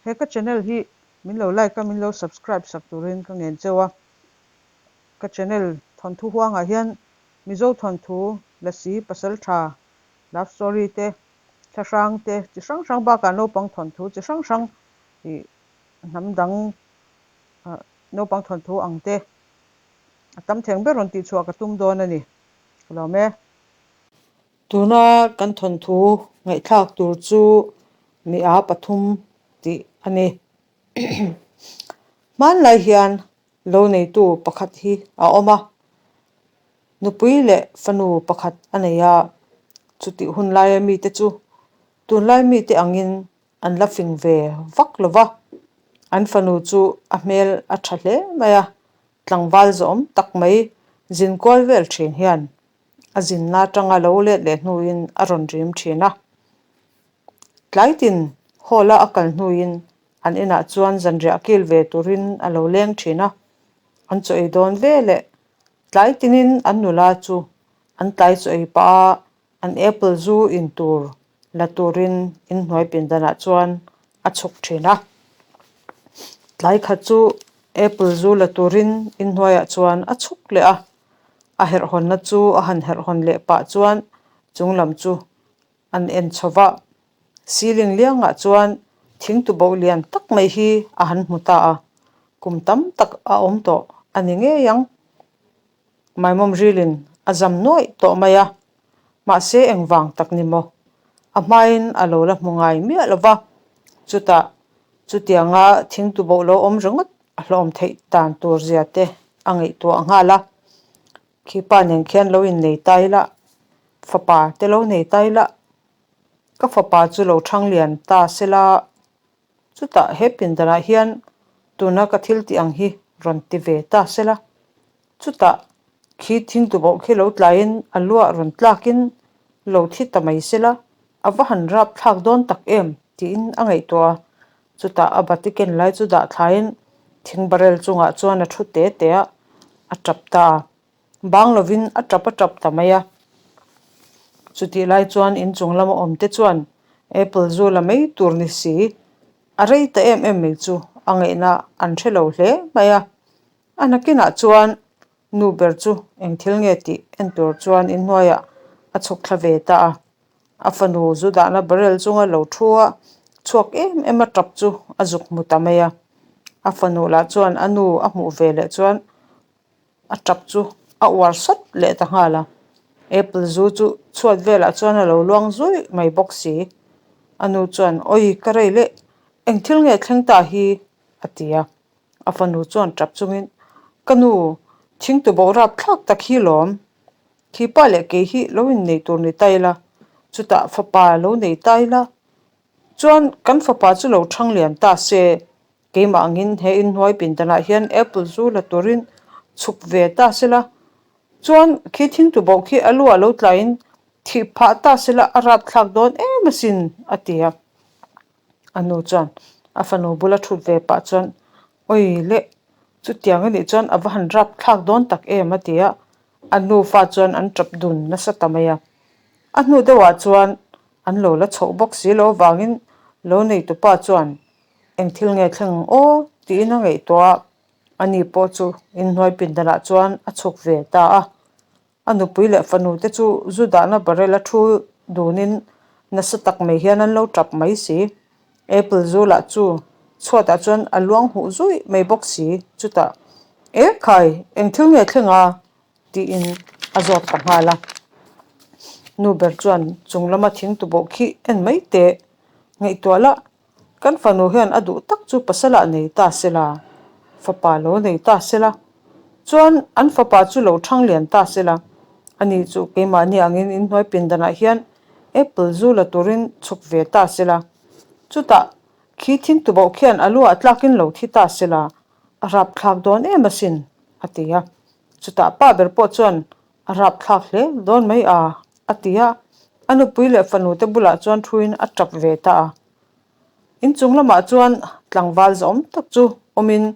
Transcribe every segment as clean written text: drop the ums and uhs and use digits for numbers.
He ka channel hi min lo like a, min lo subscribe sak turin ka ngen cheu a. Ka channel thawnthu huangah hian Mizo thawnthu, Lasi, Pasaltha, Love story te, thlahrang te chi hrang hrang bakah naupang thawnthu chi hrang hrang ih hnam dang naupang thawnthu ang te a tam theng ber rawn tihchhuah ka tum dawn a ni. Ka lawm e. Tuna kan thawnthu ngaihthlak tur chu mi-a pathum tih a ni. Hmanlai hian lo neitu pakhat hi a awm a, nupui leh fanu pakhat a nei a, chutih hun laia mite chu tunlai mite angin an la fing ve vak lo va, an fanu chu a hmel a tha hle mai a, tlangval zawhawm tak mai zin kual vel thin hian a zinna atanga lo let leh hnuin a rawn rim thin a. Tlaitin hall-a a kal hnuin an inah chuan zanriah kil ve turin a lo leng thin a, an chaw ei dawn ve leh tlaitinin an nula chu an tlai chaw ei pah a, an apple zu in tur la turin inhnuai pindanah chuan a chhuk thin a. Tlai khat chu apple zu la turin inhnuaiah chuan a chhuk leh a, a herhhawnna chu a han herhhawn leh pah chuan chunglam chu an en chho va. Ceiling liangah chuan thing tuboh lian tak mai hi a han hmu ta a, kum tam tak a awm tawh a ni ngei ang. Maimawm rilin a zam nuaih tawh mai a, mahse engvang tak ni maw? A hmain a lo la hmu ngai miah lo va, chutah chutianga thing tuboh lo awm ringawt a hlawm theih dan tur zia te a ngaihtuah nghal a. Khi pa nen khian lo innei ta ila, fapa te lo nei ta ila, ka fapa chu lo thang lian ta sela, chutah he pindanah hian tuna ka thil tih ang hi rawn ti ve ta sela, chutah khi thingtuboh khi lo tlaiin a luah rawn tlakin lo thi ta mai sela, a va han rap thlak dawn tak em tiin a ngaihtuah a, chutah a bati ken lai chu dah thlaiin thing barrel chungah chuan a thu te te a, a tap ta a, bang lovin a tap a tap ta mai a. Chutih lai chuan inchung lama awm te chuan apple zu la mai tur ni si, a rei ta em em mai chu a ngaihna an hre lo hle mai a. A nakinah chuan nu ber chu eng thil nge tih en tur chuan inhnuaiah a chhuk thla ve ta a. A fanu zu dahna barrel chunga lo thu a, chhuak em em a tap chu a zuk hmu ta mai a. A fanu lah chuan a nu a hmuh ve leh chuan a tap chu a uar sawt leh ta nghal a. Apple zu chu chhuat velah chuan a lo luang zuih mai bawk si. A nu chuan, Awi ka rei leh, eng thil nge thleng ta hi? a ti a. A fanu chuan tap chungin, Ka nu, thingtu bohrap thlak tak hi lawm. Khi pa leh kei hi lo innei tur ni ta ila, chutah fapa lo nei ta ila, chuan kan fapa chu lo thang lian ta se, keimah angin he inhnuai pindanah hian apple zu la turin chhuk ve ta sela, chuan khi thingtuboh khi a luah lo tlaiin thih phah ta sela a rapthlak dawn em asin, a ti a. A nu chuan a fanu bula thut ve pah chuan, Awi le, chutiang anih chuan a va han rap thlak dawn tak em a ti a, a nufa chuan an tap dun nasa ta mai a. A hnu deuhah chuan an lo la chhoh bawk si lo avangin lo neitupa chuan eng thil nge thleng ang aw tiin a ngaihtuah a, ani pawh chu inhnuai pindanah chuan a chhuk ve ta a. A nupui leh fanu te chu zu dahna barrel a thu dunin nasa tak mai hian an lo tap mai si. Apple zu lah chu chhuatah chuan a luang huh zuih mai bawk si. Chutah, E khai, eng thil nge thleng a? tiin a zawt ta nghal a. Nu ber chuan chung lama thing tuboh khi en mai teh. Ngaihtuah lah Kan fanu hian a duh tak chu pasalah nei ta se la, fapa lo nei ta se la, chuan an fapa chu lo thang lian ta se la, ani chu keimahni angin inhnuai pindanah hian apple zu la turin chhuk ve ta se la, chutah khi thing tuboh khian a luah tlakin lo thi ta se la, a rapthlak dawn em asin, a ti a. Chutah pa ber pawh chuan a rapthlak hle dawn mai a, a ti a, a nupui leh fanute bulah chuan thuin a tap ve ta a. Inchung lamah chuan tlangval zawm tak chu awmin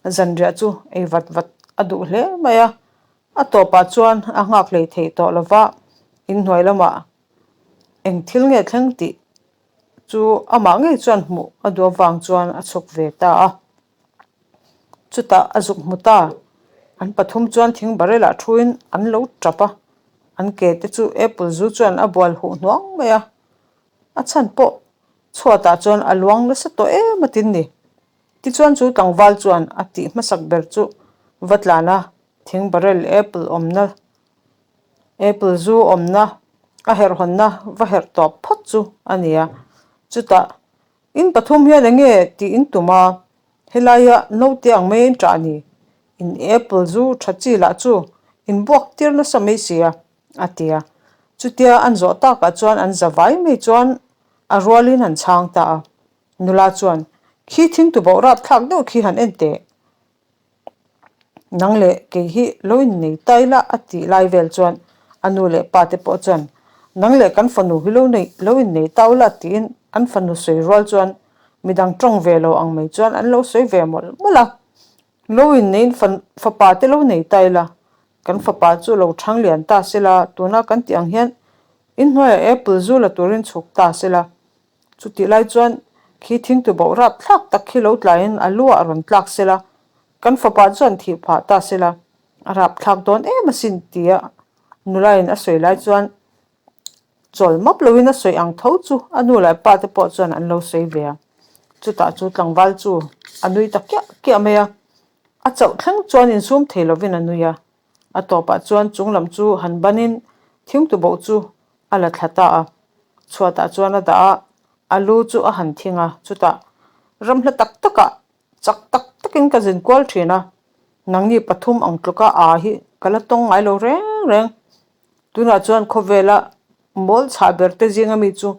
zanriah chu ei vat vat a duh hle mai a, a tawpah chuan a nghak hlei thei tawh lo va, inhnuai lamah eng thil nge thleng tih. chu amah ngei chuan hmuh a duh avang chuan a chhuk ve ta a. Chutah a zuk hmu ta. An pathum chuan thing barrel ah thuin an lo tap a, an ke te chu apple zu chuan a bual huh hnuang mai a. A chhan pawh chhuatah chuan a luang nasa tawh em a tin ni. Tichuan chu tlangval chuan a tih hmasak ber chu va tlan a, thing barrel apple awmna apple zu awmna a herh hawnna va herh tawp phawt chu a ni a. Chutah in pathum hian eng nge tih in tum a, helaia naute ang mai a in ṭah ni, in apple zu ṭha chi lah chu in buak tir nasa mai si a, a ti a. Chutia an zawh takah chuan an za vai mai chuan a rualin an chhang ta a. Nula chuan, Khi thing tu bauh rap thlak deuh khi han en teh. Nang leh kei hi lo innei ta ila a tih lai vel chuan a nu leh pa te pawh chuan, Nang leh kan fanu hi lo nei lo innei ta ula tiin an fanu sawi rual chuan midang tawng ve lo ang mai chuan an lo sawi ve mawlh mawlh a. Lo inneiin fapa te lo nei ta ila, kan fapa chu lo thang lian ta sela tuna kan tih ang hian inhnuaiah apple zu la turin chhuk ta sela Chutih lai chuan khi thingtu bauh rap thlak tak khi lo tlaiin a lu ah rawn tlak sela, kan fapa chuan thih phah ta sela, a rap thlak dawn em asin tia nulain a sawi lai chuan chawl map loin a sawi ang tho chu a nu leh pa te pawh chuan an lo sawi ve a. Chutah chu tlangval chu a nui ta kiah kiah mai a, a chauh thleng chuan insum thei lovin a nui a, a tawpah chuan chung lam chu han banin thingtu bauh chu a la thla ta a, chhuatah chuan a dah a, a lu chu a han thing a, chutah ram hla tak takah chak tak takin ka zin kual thin a, nangni pathum ang tluka a hi ka la tawng ngai lo reng reng, tunah chuan khawvela mawl chhah ber te zinga mi chu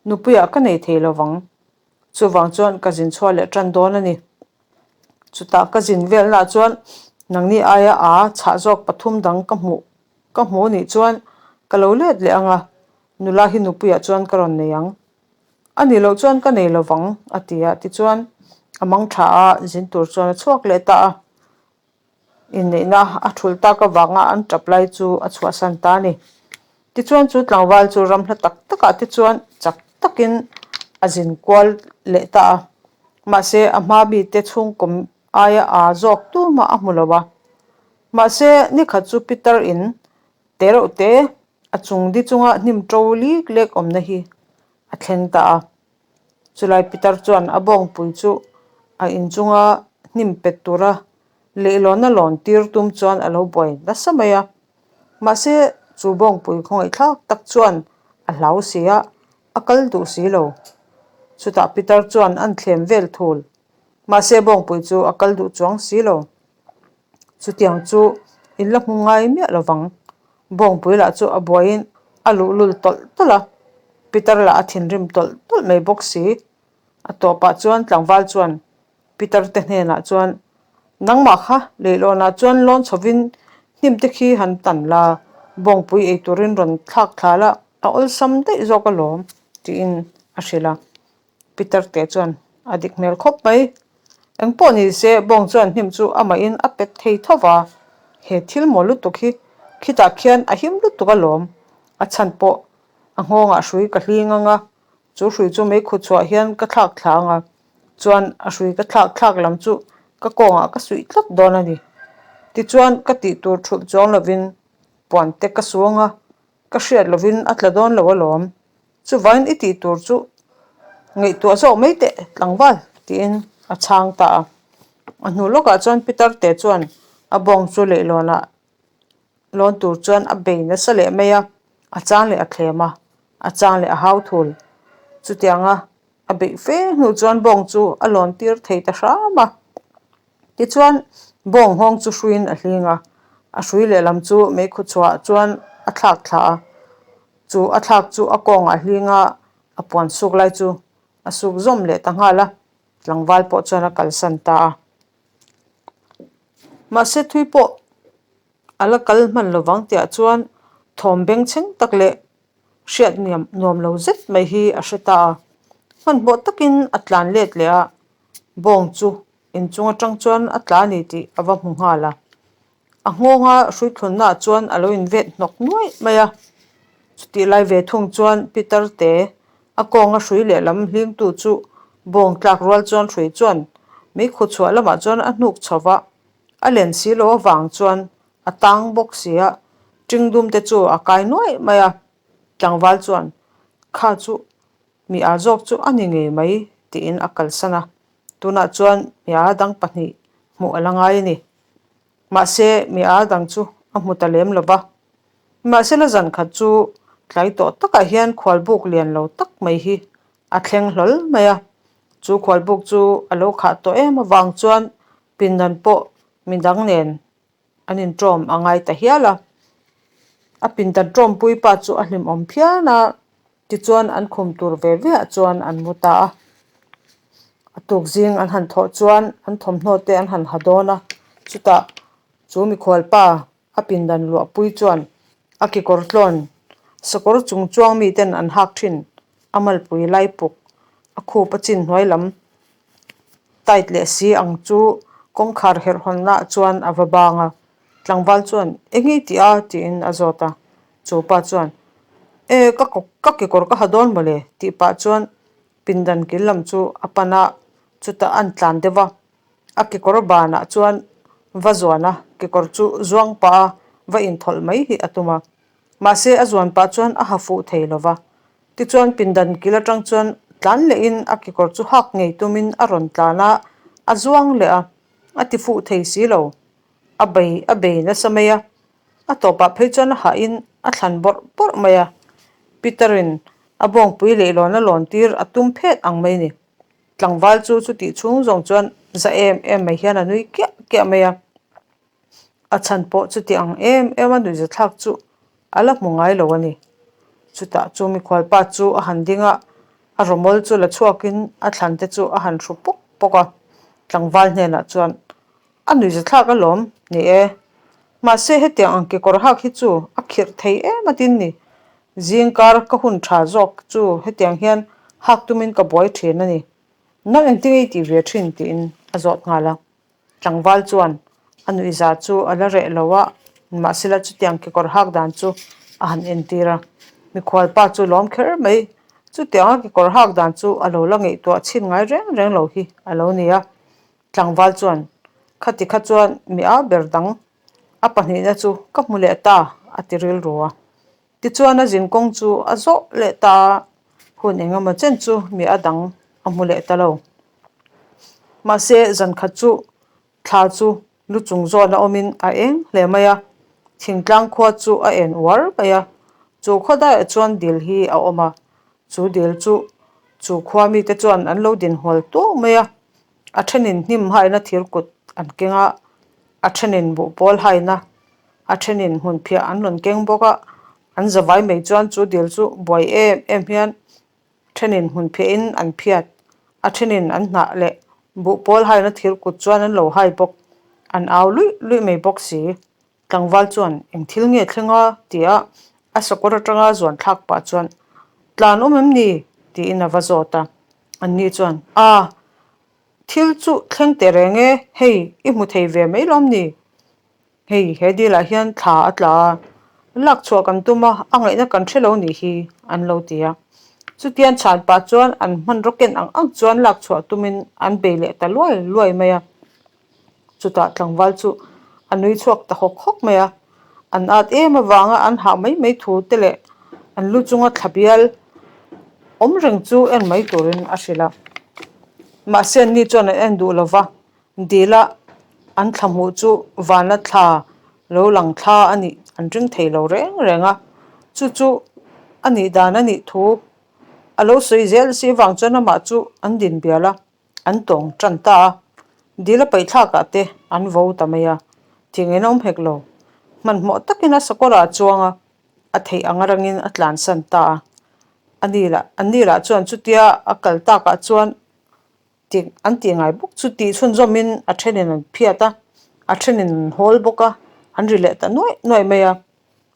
nupuiah ka nei thei lo vang, chuvang chuan ka zin chhuah leh tan dawn a ni. Chutah ka zin velnaah chuan nangni aia a chhah zawk pathum dang ka hmuh Ka hmuh nih chuan ka lo let leh ang a, nula hi nupuiah chuan ka rawn nei ang. A nih loh chuan ka nei lo vang, a ti a. Tichuan, a mang tha a, zin tur chuan a chhuak leh ta a. Inneihna a thulh tak avanga an tap lai chu a chhuahsan ta a ni. Tichuan chu tlangval chu ram hla tak takah te chuan chak takin a zin kual leh ta a. Mahse, a hma mite chhungkaw aia aa zawk tumah a hmu lo a. Mahse, nikhat chu Peter in te reuh te a chung di chunga hnim to lek lek awmna hi a thleng ta a. Chulai Peter chuan a bawngpui chu a inchunga hnim pet tura leihlawn a lawn tir tum chuan a lo buai nasa mai a. Mahse, chu bawngpui khawngaihthlak tak chuan a hlau si a, a kal duh si lo. Chutah Peter chuan an thlem vel thul. Mahse, bawngpui chu a kal duh chuang si lo. Chutiang chu in la hmu ngai miah lo vang. Bawngpui lah chu a buaiin a luhlul tawlh tawlh a, Peter lah a thinrim tawlh tawlh mai bawk si. A tawpah chuan tlangval chuan Peter te hnenah chuan, Nangmah kha leihlawnah chuan lawn chhovin hnim te khi han tan la, bawngpui ei turin rawn thlak thla la, a awlsam daih zawk alawm, tiin a hrilh a. Peter te chuan a dik hmel khawp mai. Eng pawh ni se bawng chuan hnim chu amahin a pet thei tho va, he thil maw lutuk hi khitah khian a him lutuk alawm. A chhan pawh a nghawngah hrui ka hling ang a, chu hrui chu meikhu chhuah hian ka thlak thla ang a, chuan a hrui ka thlak thlak lam chu ka kawngah ka suih tlat dawn a ni. Tichuan ka tih tur thulh chuang lovin puan te ka su ang a, ka hriat lovin a tla dawn lo alawm. Chuvain i tih tur chu ngaihtuah zawk mai teh tlangval tiin a chhang ta a. A hnu lawkah chuan Peter te chuan a bawng chu leihlawnah lawn tur chuan a bei nasa leh mai a, a chang leh a thlem a, a chang leh a hau thul. Chutianga a beih fe hnu chuan bawng chu a lawn tir thei ta hram a. Tichuan bawng nghawng chu hruiin a hling a, a hrui lehlam chu meikhu chhuah chuan a thlak thla a. Chu a thlak chu a kawngah hling a, a puan suk lai chu a suk zawm leh ta nghal a, tlangval pawh chuan a kalsan ta a. Mahse thui pawh a la kal hman lovang tihah chuan thawm bengchheng tak leh hriat nuam lo zet mai hi a hre ta a. Hmanhmawh takin a tlan let leh a, bawng chu inchung atang chuan a tla a ni tih a va hmu nghal a. A nghawnga hruithlunnaah chuan a lo invet hnawk nuaih mai a. Chutih lai ve thung chuan Peter te A kawnga hrui lehlam hlingtu chu bawng tlak rual chuan hrui chuan meikhu chhuah lamah chuan a hnuk chho va, a len si lo avang chuan a tang bawk si a, ṭing dum te chu a kai nuaih mai a. Tlangval chuan, Kha chu mi a zawk chu a ni ngei mai tiin a kalsan a, tunah chuan mi a dang pahnih hmuh a la ngai a ni. Mahse, mi a dang chu a hmu ta lem lo va. Mahsela zan khat chu tlai tawh takah hian khualbuk lian lo tak mai hi a thleng hlawl mai a. Chu khualbuk chu a lo khah tawh em avang chuan pindan pawh midang nen an inṭawm a ngai ta hial a. A pindan ṭawmpui pa chu a hlimawm phian a, tichuan an khum tur ve ve ah chuan an mu ta a. A tuk zing an han thawh chuan an thawmhnaw te an han ha dawn a, chutah chu mikhual pa a pindan luahpui chuan a kekawr tlawn sakawr chung chuang miten an hak thin a malpui lai puk a khup a chin hnuai lam tight leh si ang chu kawngkhar herh hawnna ah chuan a va bang a, tlangval chuan eng nge tih a tiin a zawt a, chu pa chuan e ka ka kekawr ka ha dawn mawle tih pah chuan pindan kil lam chu a pan a, chutah an tlan deuh a, a kekawr banah chuan va zuan a, kekawr chu zuang pah a va inthawlh mai hi a tum a. Mahse a zuan pah chuan a ha fuh thei lo va. Tichuan pindan kil atang chuan tlan lehin a kekawr chu hak ngei tumin a rawn tlan a, a zuang leh a, a ti fuh thei si lo. A bei a bei nasa mai a, a tawpah phei chuan a hahin a thlan bawrh bawrh mai a. Peter-in a bawngpui leihlawn a lawn tir a tum phet ang mai ni. Tlangval chu chutih chhung zawng chuan za em em mai hian a nui kiah kiah mai a. A chhan pawh chuti ang em em a nuihzathlak chu a la hmu ngai lo a ni. Chutah chu mikhualpa chu a han ding a, a rawmawl chu la chhuakin a thlan te chu a han hru pawk pawk a. Tlangval hnenah chuan, A nuihzathlak alawm, ni e. Mahse hetiang ang kekawr hak hi chu a khirh thei em a tin ni. Zingkar ka hun tha zawk chu hetiang hian hak tumin ka buai thin a ni. Nang engtin nge i tih ve thin? tiin a zawt nghal a. Tlangval chuan a nuihza chu a la reh lo a, mahsela chutiang kekawr hak dan chu a han entir a. Mikhualpa chu lawm kher mai, chutianga kekawr hak dan chu a lo la ngaihtuah chhin ngai reng reng lo hi a lo ni a. Tlangval chuan, Khati kha chuan mi a ber dang, a pahnihna chu ka hmu leh ta, a ti rilru a. Tichuan a zin kawng chu a zawh leh ta a, hun eng emaw chen chu mi a dang a hmu leh ta lo. Mahse zan khat chu thla chu lu chung zawn a awmin a eng hle mai a, thingtlang khua chu a en uar mai a, chu khaw daiah chuan dil hi a awm a, chu dil chu chu khua mite chuan an lo din hual tuau mai a, a thenin hnim haina thir kut an keng a, a thenin buhpawl haina a thenin hmunphiah an rawn keng bawk a, an zavai mai chuan chu dil chu buai em em hian thenin hmunphiahin an phiat, a thenin an hnah leh buhpawl haina thir kut chuan an lo hai bawk, an au luih luih mai bawk si. Tlangval chuan eng thil nge thleng a tia a sakawr atanga zuan thlak pah chuan tlan awm em ni tiin a va zawt a, anni chuan a thil chu thleng teh reng e, hei i hmu thei ve mai lawm ni? Hei he dilah hian thla a tla a, lak chhuah kan tum a, a ngaihna kan hre lo nih hi an lo ti a. Chutian chhan pah chuan an hmanraw ken ang ang chuan lak chhuah tumin an bei leh ta luai luai mai a. Chutah tlangval chu a nui chhuak ta hawk hawk mai a, an at em avanga an hah mai mai thu te leh an lu chunga thla bial awm reng chu en mai turin a hrilh a. Mahse anni chuan an en duh lova, dila an thla hmuh chu vana thla lo lang thla a nih an ring thei lo reng reng a, chu chu a nih dan a nih thu a lo sawi zel si vang chuan amah chu an din bial a. An tawng tan ta a, dil a paih thlakah te an vo ta mai a, thing in a awm hek lo. Hmanhmawh takin a sakawrah a chuang a, a theih ang arangin a tlansan ta a. A ni lah, an ni lah chuan chutia a kal takah chuan tih an tih ngai bawk chu tih chhunzawmin a thenin an phiat a, a thenin an hawl bawk a, an ri leh ta nuaih nuaih mai a.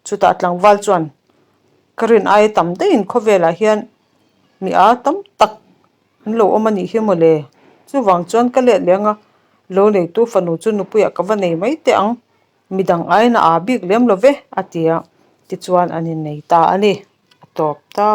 Chutah tlangval chuan, Ka rin aia tam daihin khawvelah hian mi a tam tak an lo awm a nih hi mawle. Chuvang chuan ka let leng a, lo neitu fanu chu nupuiah ka va nei mai teh ang, midang aiin a aa bik lem lo ve, a ti a. Tichuan an innei ta a ni, a tawp ta.